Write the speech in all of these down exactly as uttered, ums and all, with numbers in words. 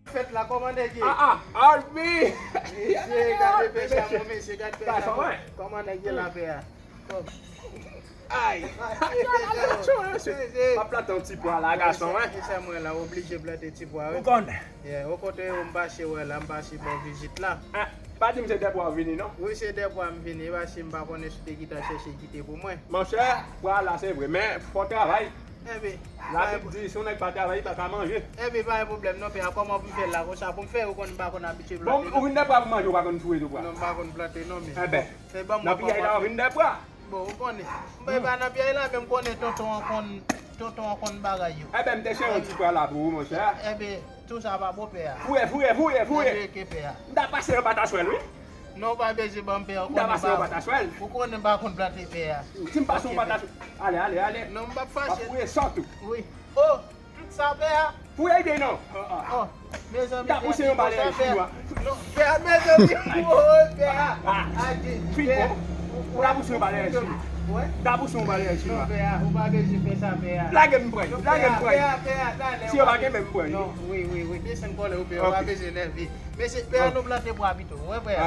Fèt la, kòman nèg ye? Ah, ah, Albi! Mesye, gade pè sa, mesye, gade pè sa. Kòman nèg ye la, pè a? Ay! M ap plante yon ti pwa la, gason, wi. Mesye, mwen la, oblije plante ti pwa, wi. Ou konnen. Yeah, o kote yo, m pase wè la, m pase bò vizit la. Ah, pa di m se Dèpwa w vini, non? Wi, se Dèpwa m vini, paske m pa konnen si w te gentan chèche kite pou mwen. Monchè, pwa la, se vre, men fò travay. Epi, Labib di, si yon nèg pa travay, li pa ka manje. Epi, pa gen pwoblèm, non, pè a, kòman pou m fè la, konsa, pou m fè, ou konn, m pa konn abitye plante, non. Bon, ou vin Dèpwa pou manje, ou pa konn foure tou pwa? Non, m pa konn plante, non, men. Enben, bon, fè ban m nan piyay la, ou vin Dèpwa. Bon, ou konnen. M pa nan piyay la, men m konnen tonton an konn, tonton an konn bagay yo. Enben, m te cheri yon ti pwa la pou ou, monchè. Enben, tou sa pa bon, pè a. Foure, foure, foure, foure. Enben, oke, pè a. M ta pase yon pataswèl, wi. Non, ou pa bezwen ban m, pè a, ou konnen m pa konn plante, pè a. Si m pase yon pataswèl. Ale, ale, ale. Non, m p ap fache. W ap foure san tou. Wi. Oh, tout sa, pè a. Foure ide non. Oh, mezanmi, m ta pouse yon balè chinwa. Non, pè a, mezanmi, oh, pè a. Adje, pè a. M ta pouse yon balè chinwa. M ta pouse yon balè chinwa. Non, pè a, ou pa bezwen fè sa, pè a. Lage m pran, lage m pran. Pè a, pè a, talè. Si yo pa gen, men m pran. Non, wi, wi, wi. Desann kòlè w, pè a, ou pa bezwen nève. Mesye, pè a, nou plante bwa pito. Wè, pè a.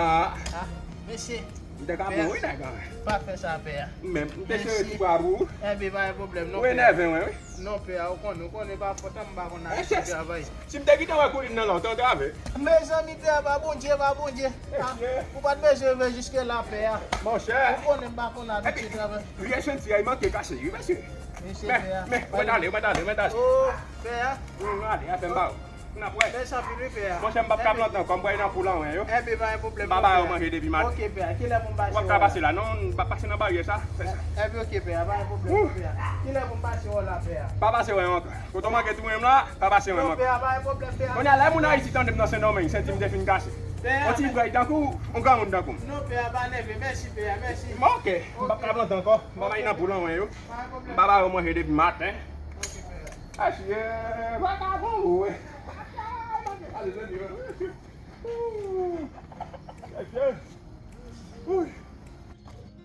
Ah, mesye. M te ka bon, wi, nèg la. Pa fè sa, pè a. Men, m te cheri ti bwa pou ou. Enben, pa gen pwoblèm, non, pè a. Ou enève mwen, wi. Non, pè a, ou konnen, ou konnen pa fòt an m pa konn abitye travay. Si m te gentan wè koulin nan la, ou te antrave. Mezanmi, pè a, pa Bondye, pa Bondye. Mesye. Ou pa t bezwen rive jiske la, pè a. Monchè. Ou konnen m pa konn abitye travay. Epi, vye senti a, li manke kase, wi, mesye. Mesye, pè a. Men, men, ou mèt ale, ou mèt ale, ou mèt ale. Oh, pè a. Ou ale, afè m ba ou. N ap wè. Mèsi anpil, wi, pè a. Monchè, m p ap ka plante ankò, m pral nan poul anwen yo. Enben, pa gen pwoblèm, non, pè a. M pa ba yo manje depi maten. Ok, pè a. Kilè pou m pase wè w la? Ou p ap ka pase la, non, m p ap pase nan baryè sa. Enben, ok, pè a, pa gen pwoblèm, non, pè a. Kilè pou m pase wè w la, pè a? Pa pase wè m ankò. Kote w manke tou menm la, pa pase wè m ankò. Non, pè a, pa gen pwoblèm, pè a. Kounye a, lè moun Ayiti tande m nan Sendomeng, senti m te fin kase. Pè a, yon ti vwèy tankou w, yon granmoun tankou m. Non, pè a, pa nève, mèsi, pè a, mèsi. Bon, ok, m p ap ka plante ankò, m pa bay nan poul anwen yo. M pa ba yo manje depi maten. Mesye, vakabon ou, wi.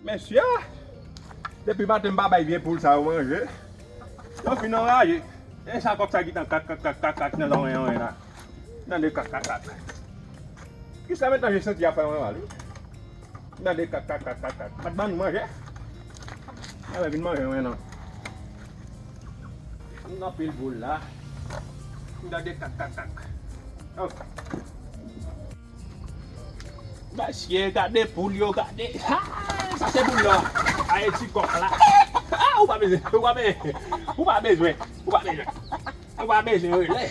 Mesye, depi maten m pa bay vye poul sa yo manje. Yo fin anraje. E sa kòk sa ki tan kak, kak, kak, kak, kak nan lanwen, anwen la. Tande kak, kak, kak. Kisa menm je senti a fè mwen mal, wi. Tande kak, kak, kak, kak, kak. Pa t ban nou manje. Alè, vin manje mwen non. M nan pil boul la. M tande kak, kak, kak. Oh. Mesye, gade poul yo, gade. Ha! Sa se poul la. Ay, ti kòk la. Ha! Ou pa bezwen, ou pa bezwen. Ou pa bezwen, ou pa bezwen. Ou pa bezwen rele.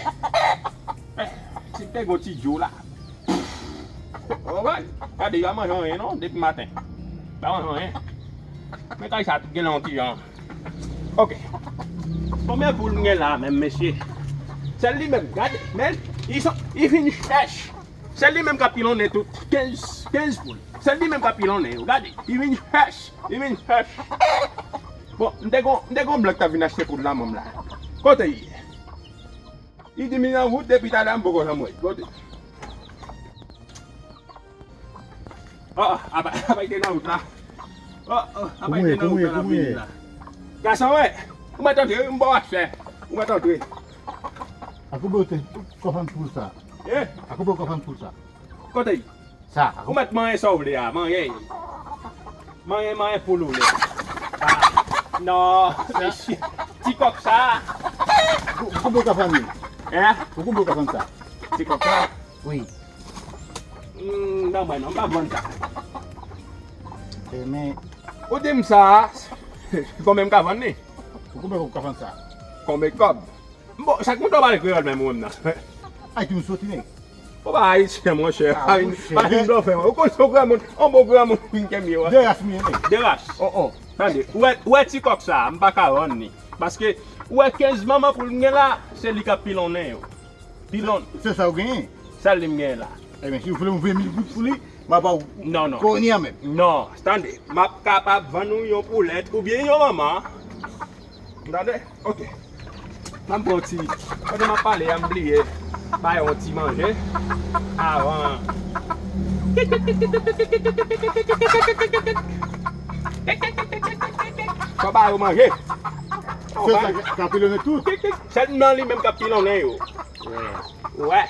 Eh, si m te gon ti djo la. Alright. Gade, yo pa manje anyen non, depi maten. Pa manje anyen. Men kay sa tout gen yon ti jan. Ok. Konbyen poul m gen la menm, mesye? Sèl li menm, gade, men, li son, li vin chèch. Sèl li menm k ap pilonnen tout. Kenz, kenz poul. Sèl li menm k ap pilonnen yo. Gade, li vin chèch. Li vin chèch. Bon, m te gon, m te gon blan k t ap vin achte poul la, manm la. Kote li ye? Li di m li nan wout depi talè a, m poko janm wè l. Kote? Oh, apa, apa li te nan wout la? Oh, oh, apa li te nan wout la, l ap vini la? Gason, wè, ou mèt antre, wi, m ba w aksè. Ou mèt antre. A kote w te kòfann poul sa? Eh? A kote w kòfann poul sa? Kote li? Sa. Ou mèt manyen sa w vle a, manyen. Manyen, manyen poul ou vle. Ah, non, mesye. Ti kòk sa. Ou, ou konbyen w ka vann li? Hein? Ou konbyen w ka vann sa? Ti kòk sa? Wi. Hmm, non, mwen non, m pa vann sa. E men. Ou di m sa, konbyen m ka vann li? Ou konbyen w ka vann sa? Konbyen kòb? Bon, sa k moute w pale kreyòl menm ou menm nan? Ay, ki m soti, nèg. Ou pa ayisyen, monchè. Ah, pa vin, monchè, pa vin blòfè, mwen. Ou konn se yon granmoun, yon bon granmoun vin kenbe w. De ras m ye, nèg. De ras. Oh, oh. Tande, ou wè, ou wè ti kòk sa, m pa ka vann li. Paske, ou wè kenz manman poul m gen la, se li k ap pilonnen yo. Pilon. Se, se sa w genyen? Sèl li m genyen la. Ebyen, si w vle yon ven mil goud pou li, m a ba w. Non, non. Kounye a menm. Non, tande, m ap kapab vann ou yon poulèt oubyen yon manman. Tande? Ok. Ban m pran yon ti. Pandan m ap pale a, m bliye ba yo yon ti manje. Avan. Fò ba yo manje. Se sa k ap pilonnen tout. Sèlman li menm k ap pilonnen yo. Wè. Wè.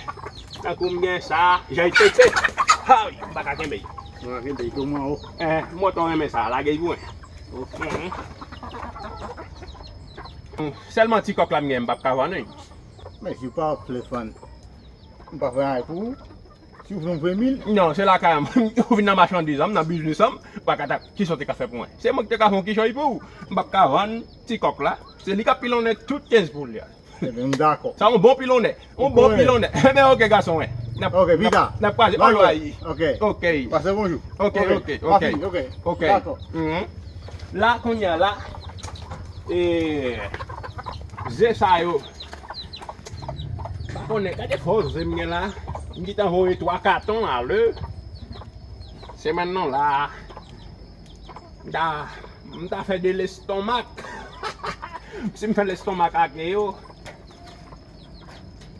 Tankou m gen sa, jan l tete. Hay, m pa ka kenbe l. Mwen kenbe l tou mwen o. Eh, mwen tou renmen sa, lage l pou mwen. Ok. Mhm. Sèlman ti kòk la m gen, m p ap ka vann wi. Men si w pa vle vann, m pa fè anyen pou ou. Si w vle m voye mil. Non, se lakay an. Ou vin nan machandiz an, m nan biznis an, m pa ka ta, kisa w te ka fè pou mwen? Se mwen ki te ka fè yon kichòy pou ou. M p ap ka vann ti kòk la. Se li k ap pilonnen tout kenz poul yo. Ebyen, m dakò. Sa yon bon pilonnen. Yon bon Wi. Pilonnen. Ebyen, ok, gason, wi. N ap, Ok, pita. n ap kwaze. Dakò. Alright. Ok. Ok. Pase bonjou. Ok, ok, Pa ok. fini, ok. Ok. Dakò. Mhm. La, kounye a la, e, ze sa yo. Pa konnen, gade fò ze m gen la. M gentan voye twa katon ale. Semèn nan la. M ta, m ta fè de lestonmak. Si m fè lestonmak ak yo,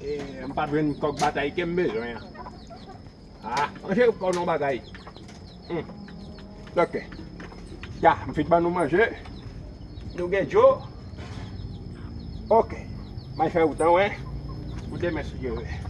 e, m p ap jwenn kòk batay ke m bezwen an. Ah, manje kò nou bagay. Hmm. Ok. Ya, m fin ban nou manje. Nou gen djo. Ok. Mwen fè ou tan, wè. Pou demen, si Dye vle.